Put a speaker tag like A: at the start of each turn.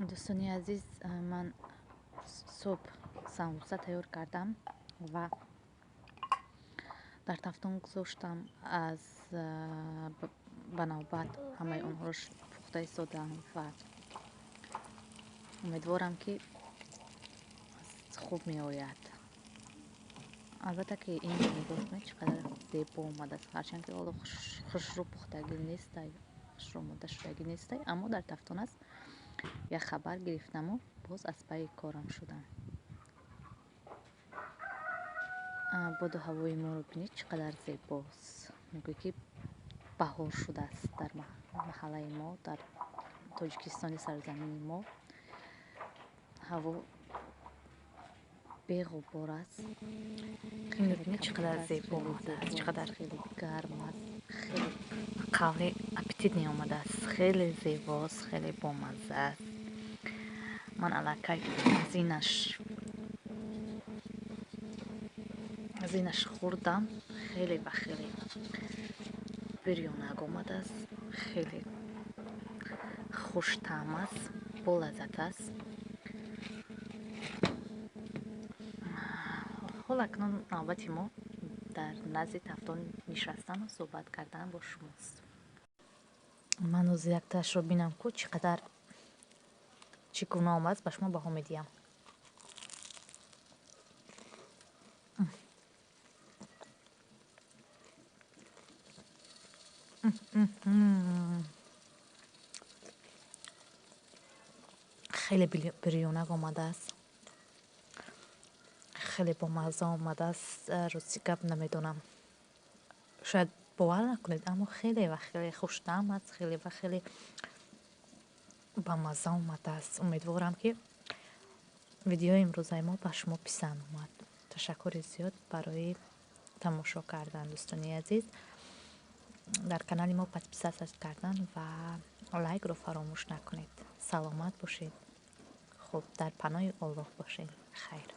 A: Дӯстони азиз, ман субҳ самбуса тайёр кардам ва дар тафтон гузоштам. Аз ба навбат ҳамаи онҳоро пухта истодам ва умедворам, ки хуб меояд. Албатта, ки ин нигоҳ кунед, чӣ қадар зебо омадааст. Ҳарчанд ки ҳоло хушрӯ пухтагӣ нестай, хушрӯ омода шудагӣ нестай, аммо дар тафтон аст. Як хабар гирифтаму боз аз пайи корам шудам. Боду ҳавои моро бинед, чӣ қадар зебост. Мегӯй, ки баҳор шудааст дар маҳаллаи мо, дар Тоҷикистони сарзамини мо. Ҳаво беғубор аст.
B: Бинед, чӣ қадар зебо омадааст, чӣ қадар
A: хеле гарм аст, хеле
B: қавли аппетитный омадааст, хеле зебост, хеле бомазза аст. Ман аллакай аз инаш хӯрдам. Хеле ва хеле бирёнак омадааст, хеле хуштаъм аст, болаззат аст. Ҳол акнун навбати мо дар назди тафтон нишастану суҳбат кардан бо шумост.
A: Ман ҳозир яктаашро бинам ку, чӣ қадар, чӣ гуна омадааст, ба шумо баҳо медиҳам. Хеле бирёнак омадааст, хеле бомазза омадааст. Рости гап, намедонам, шояд бовар накунед, аммо хеле ва хеле хуштаъм аст, хеле ва хеле бамазза омадааст. Умедворам, ки видеои имрӯзаи мо ба шумо писанд омад. Ташаккури зиёд барои тамошо кардан, дӯстони азиз. Дар канали мо подписаться кардан ва лайкро фаромӯш накунед. Саломат бошед. Хуб, дар паноҳи Оллоҳ бошед. Хайр.